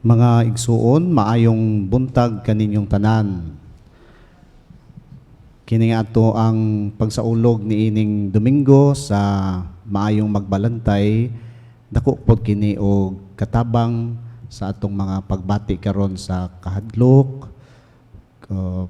Mga igsuon, maayong buntag kaninyong tanan. Kini nga ato ang pagsaulog niining Domingo sa Maayong Magbalantay, dako pod kini og katabang sa atong mga pagbati karon sa kahadlok,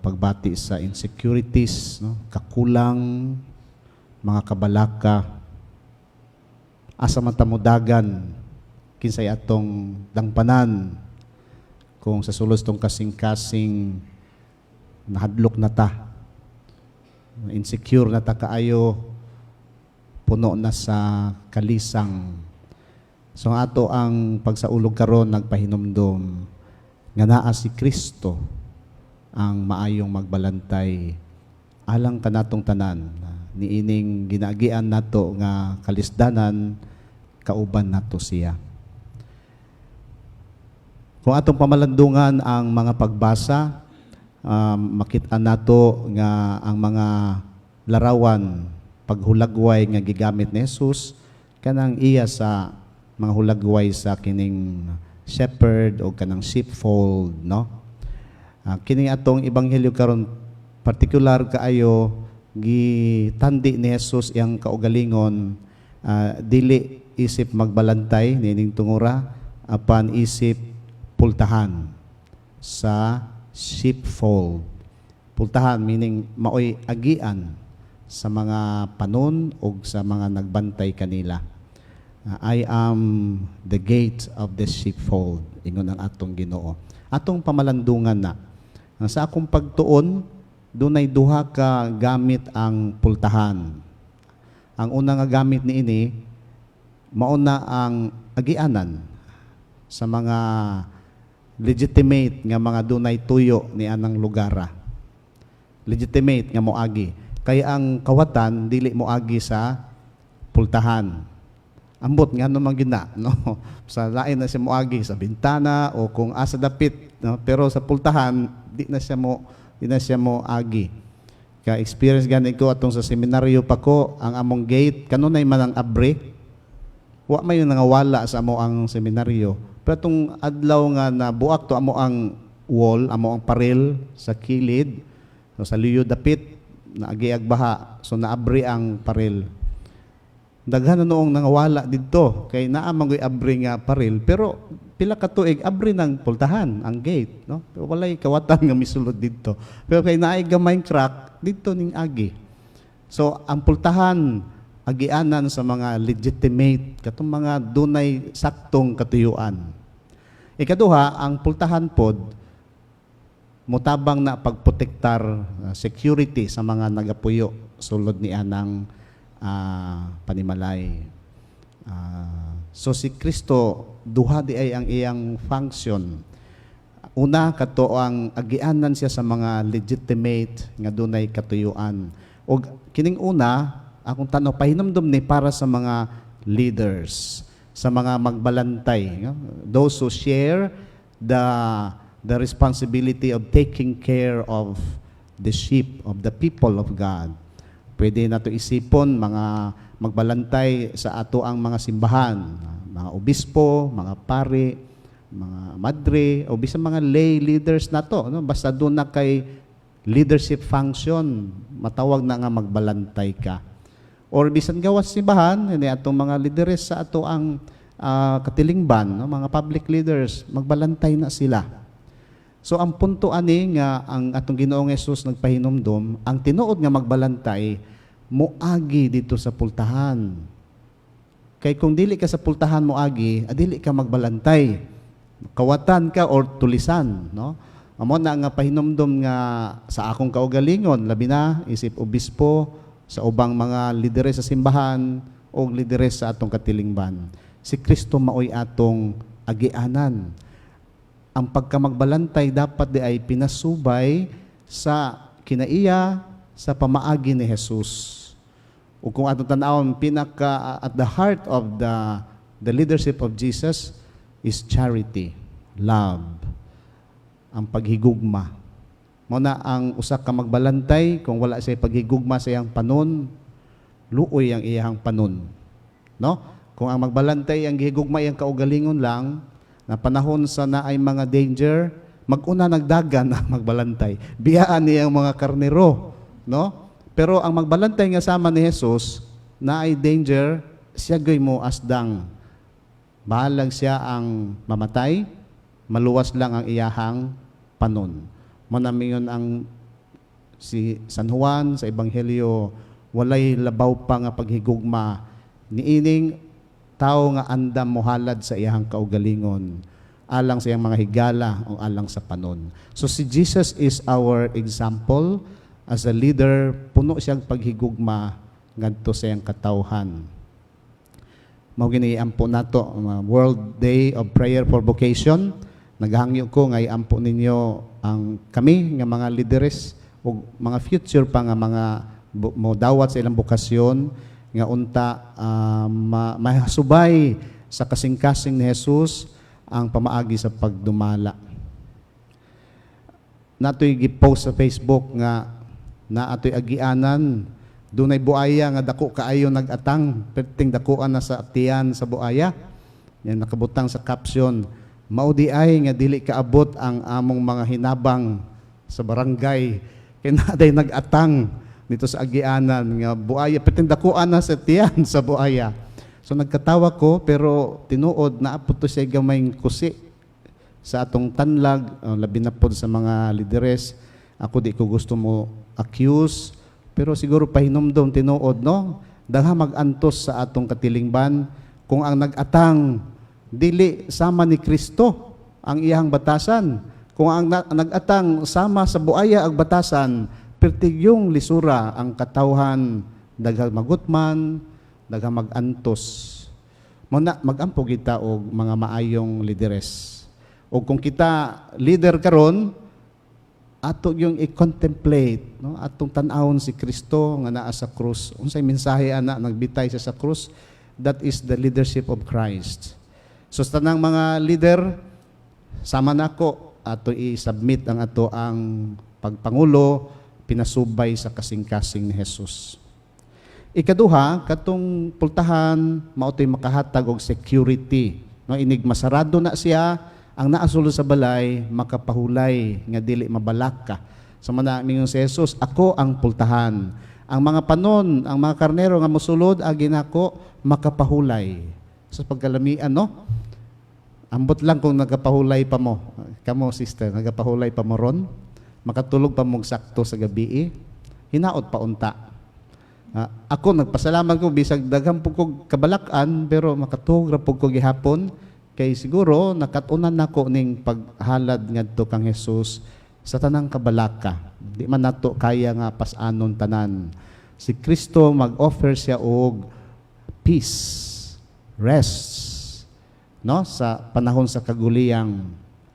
pagbati sa insecurities, no? Kakulang, mga kabalaka, asa man ta modagan, kinsay atong dangpanan kung sa sulod tong kasing-kasing nahadlok na ta, insecure na ta kaayo, puno na sa kalisang. So ang ato ang pagsaulog karon nagpahinumdom nga naa si Kristo, ang Maayong Magbalantay, alang kanatong tanan niining ginaagian nato nga kalisdanan. Kauban nato siya. Kung atong pamalandungan ang mga pagbasa, makita nato nga ang mga larawan paghulagway nga gigamit ni Jesus kanang iya sa mga hulagway sa kining shepherd o kanang sheepfold, no? Kini atong ebanghelyo karon, partikular kaayo gitandi ni Jesus iyang kaugalingon, dili isip magbalantay niining tungura apan isip pultahan sa sheepfold. Pultahan meaning maoy agian sa mga panon o sa mga nagbantay kanila. I am the gate of the sheepfold, ingon ang atong Ginoo. Atong pamalandungan na. Sa akong pagtuon, dunay duha ka gamit ang pultahan. Ang una nga gamit niini, mao na ang agianan sa mga legitimate nga mga dunay tuyo ni anang lugara. Legitimate nga moagi. Kay ang kawatan dili moagi sa pultahan. Ambot nga man gina, no? Sa lain na siya moagi, sa bintana o kung asa dapit, no? Pero sa pultahan di na siya mo agi. Ka experience gani ko atong sa seminaryo pa ko, ang among gate kanunay man ang abre. Wa may nangawala sa amo ang seminaryo. Pero atong adlaw nga nabuak to amo ang wall, amo ang paril sa kilid, so sa luyo dapit naagi ag baha, so naabri ang paril. Daghan na noong nangawala didto kay naa man goy abri nga paril, pero pila ka tuig abri ng pultahan ang gate, no? Pero walay kawatan nga misulod didto. Pero kay naay gamay crack didto ning agi. So ang pultahan, agianan sa mga legitimate, katong mga dunay saktong katuyuan. Ikaduha, ang pultahan pod mutabang na pagprotektar, security sa mga nagapuyo sulod ni anang panimalay. So si Kristo, duha di ay ang iyang function. Una, kato ang agianan siya sa mga legitimate nga dunay katuyuan. Og kining una, akong tanaw, pahinumdum ni para sa mga leaders, sa mga magbalantay, no? Those who share the responsibility of taking care of the sheep of the people of God. Pwede nato isipon mga magbalantay sa ato ang mga simbahan, mga obispo, mga pari, mga madre, o bisan mga lay leaders nato, no? Basta duna kay leadership function, matawag na nga magbalantay ka. Or bisan gawas simbahan, ini atong mga leaders sa ato ang katilingban, no? Mga public leaders, magbalantay na sila. So ang punto ani nga ang atong Ginoong Hesus nagpahinumdom, ang tinuod nga magbalantay moagi dito sa pultahan. Kay kung dili ka sa pultahan moagi, dili ka magbalantay. Kawatan ka or tulisan, no? Amo na nga pahinumdom nga sa akong kaugalingon, labi na isip obispo, sa ubang mga lideres sa simbahan o lideres sa atong katilingban. Si Kristo maoy atong agianan. Ang pagkamagbalantay dapat di ay pinasubay sa kinaiya sa pamaagi ni Jesus. O kung atong tan-awon, pinaka at the heart of the leadership of Jesus is charity, love, ang paghigugma. Mao na ang usa ka magbalantay, kung wala siya paghigugma sa iyang panon, luoy ang iyang panon. No? Kung ang magbalantay ang gihigugma iyang kaugalingon lang, Na panahon sa naay mga danger, mag-una nagdagan ang magbalantay. Biyaan niya ang mga karnero, no? Pero ang magbalantay nga sama ni Jesus, naay danger, siya gyoy mo asdang. Bahalag siya ang mamatay, maluwas lang ang iyahang panon. Mao na mingon ang si San Juan sa Ebanghelyo, walay labaw pa nga paghigugma niining tao nga andam mohalad sa iyahang kaugalingon alang sa iyang mga higala o alang sa panon. So si Jesus is our example as a leader, puno siyang paghigugma ngadto sa iyang katawhan. Mao gini iampo nato World Day of Prayer for Vocation. Naghangyo ko nga iampo ninyo ang kami nga mga leaders ug mga future pa nga mga modawat sa ilang bokasyon nga unta mahasubay sa kasing-kasing ni Jesus ang pamaagi sa pagdumala. Natoy gi-post sa Facebook nga naa toy agianan, dunay buaya nga dako kaayo nag-atang, perting dakuan na sa tiyan sa buaya. Yan nakabutang sa caption, "Mao diay nga dili kaabot ang among mga hinabang sa barangay kay naa nag-atang dito sa agianan nga buaya, perting dakuan na sa tiyan sa buaya." So nagkatawa ko, pero tinuod naa pod to siya gamayng kusi sa atong tanlag, labi na pod sa mga lideres. Ako, di ko gusto mo accuse, pero siguro pahinumdom tinuod, no? Daghan mag-antos sa atong katilingban kung ang nag-atang dili sama ni Kristo ang iyang batasan. Kung ang nag-atang sama sa buaya ang batasan, pertigyong lisura ang katawhan, daghang magutman, daghang mag-antos. Mao na magampo kita og mga maayong lideres. O kung kita leader karon, ato yung i-contemplate, no? Atong tan-awon si Kristo nga naa sa krus. Unsay mensahe ana nagbitay siya sa krus? That is the leadership of Christ. So sa tanang mga leader, sama nako, ato i-submit ang ato ang pagpangulo pinasubay sa kasing-kasing ni Jesus. Ikaduha, katong pultahan mao to'y makahatag og security. No, inig masarado na siya, ang naa sulod sa balay makapahulay nga dili mabalaka. Sa mana mingon si Jesus, "Ako ang pultahan. Ang mga panon, ang mga karnero nga mosulod agi nako makapahulay." Sa pagkalamian, no? Ambot lang kung nagapahulay pa mo. Kamo, sister, nagapahulay pa mo ron? Makatulog pa mong sakto sa gabi? Hinaot pa unta. Ako, nagpasalamat ko bisag daghan po kog kabalakan, pero makatuog ra pud ko gihapon kay siguro nakat-unan nako ning paghalad ngadto kang Jesus sa tanang kabalaka. Di man nato kaya nga pas-anon tanan. Si Kristo mag-offer siya og peace, rest, no, sa panahon sa kaguliyang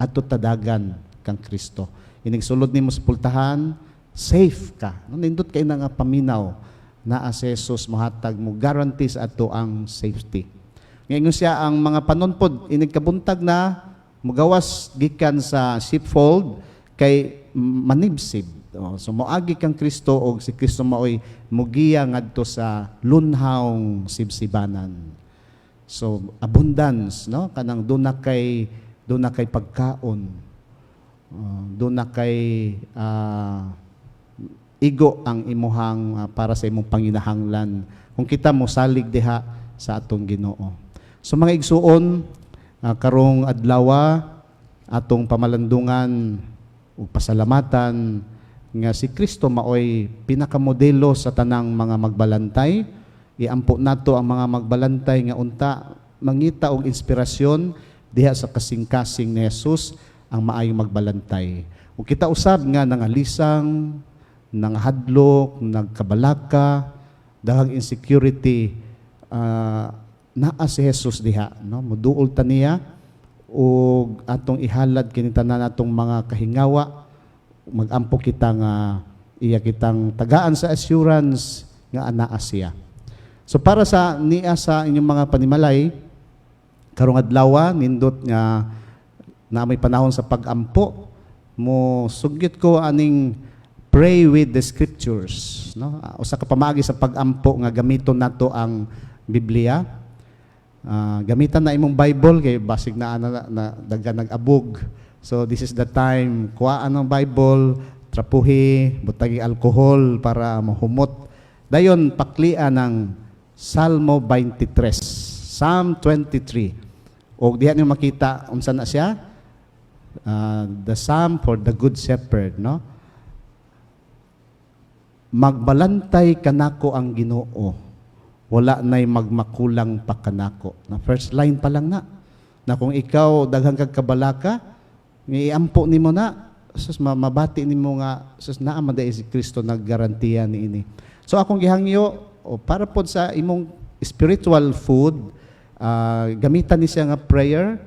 adto tadagan kang Kristo. Inig sulod nimo sa pultahan, safe ka. No, nindot kay na nga paminaw naa si Jesus mohatag mo guarantee sa ato ang safety. Ngayon siya ang mga panonpod inig kabuntag na mugawas gikan sa sheepfold kay manibsib. Oh, so moagi kang Kristo og si Kristo maoy mugiya ngadto sa lunhawng sibsibanan. So abundance, no, kanang duna kay pagkaon. Duna kay igo ang imuhang para sa imong panginahanglan kung kita mo salig diha sa atong Ginoo. So mga igsuon, karong adlawa atong pamalandungan ug pasalamatan nga si Kristo maoy pinakamodelo sa tanang mga magbalantay. Iampo nato ang mga magbalantay nga unta mangita og inspirasyon diha sa kasing-kasing ni Jesus ang maayong magbalantay. Ug kita usab nga nangalisang, nangahadlok, nagkabalaka, daghang insecurity, naa si Jesus diha, no? Muduol ta niya ug atong ihalad kini tanan atong mga kahingawa. Magampo kita nga iya kitang tagaan sa assurance nga anaa siya. So para sa niya sa inyong mga panimalay karong adlaw, nindot nga na may panahon sa pag-ampo, mo sugyot ko aning pray with the scriptures, no? Usa ka pamaagi sa pag-ampo nga gamiton nato ang Biblia. Gamitan na imong Bible kay basig na daghan nag-abog. So this is the time, kuhaan ang Bible, trapuhi, butagi alcohol para mahumot. Dayon paklian ang Salmo 23, Psalm 23. Og diha niyo makita unsa na siya? The Psalm for the Good Shepherd, no? Magbalantay kanako ang Ginoo. Wala na'y magmakulang pa kanako. Na first line pa lang na. Na kung ikaw daghan kag kabalaka, iampo nimo na, sus, mabati nimo nga sus, naa man diay si Kristo naggarantiya niini. So akong gihangyo o para pod sa imong spiritual food, gamitan ni siya nga prayer.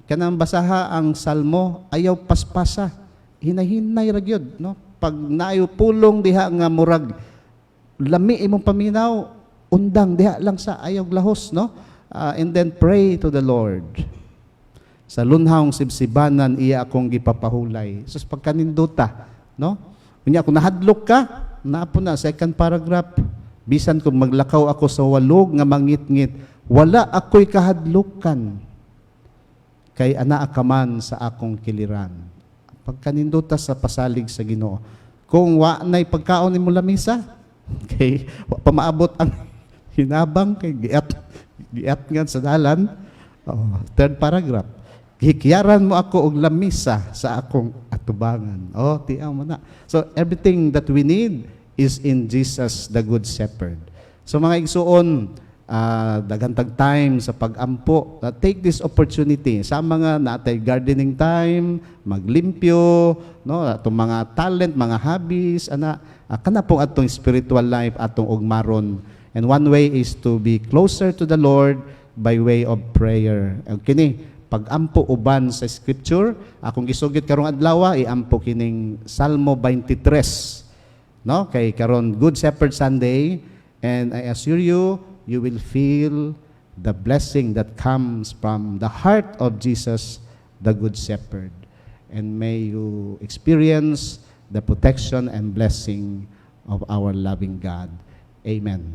Kanang basaha ang Salmo, ayaw paspasa. Hinay-hinay ra gyud, no? Pag naayo pulong diha nga murag lami imong paminaw, undang diha lang sa, ayaw lahos, no? And then pray to the Lord. Sa lunhawng sibsibanan, iya akong gipapahulay. Sus, pagkaninduta, no? Unya kung nahadlok ka, naa po na second paragraph. Bisan kung maglakaw ako sa walog nga mangitngit, wala ako'y kahadlukan. Kay anaa ka man sa akong kiliran. Pagkaninduta sa pasalig sa Ginoo. Kung wa na'y pagkaon nimo lamisa, kay wa pa maabot ang hinabang kay giat nga sa dalan. Oh, third paragraph. Gihikyaran mo ako og lamisa sa akong atubangan. Oh, tiaw mo na. So everything that we need is in Jesus the Good Shepherd. So mga igsuon, daghan tag time sa pag-ampo. Take this opportunity sa mga natay gardening time, maglimpyo, no, atong mga talent, mga hobbies, ana, kana pong atong spiritual life atong ugmaron. And one way is to be closer to the Lord by way of prayer. And kini pag-ampo uban sa scripture, akong gisugid karong adlaw, iampo kining Salmo 23. No? Kay karon Good Shepherd Sunday, and I assure you, you will feel the blessing that comes from the heart of Jesus, the Good Shepherd. And may you experience the protection and blessing of our loving God. Amen.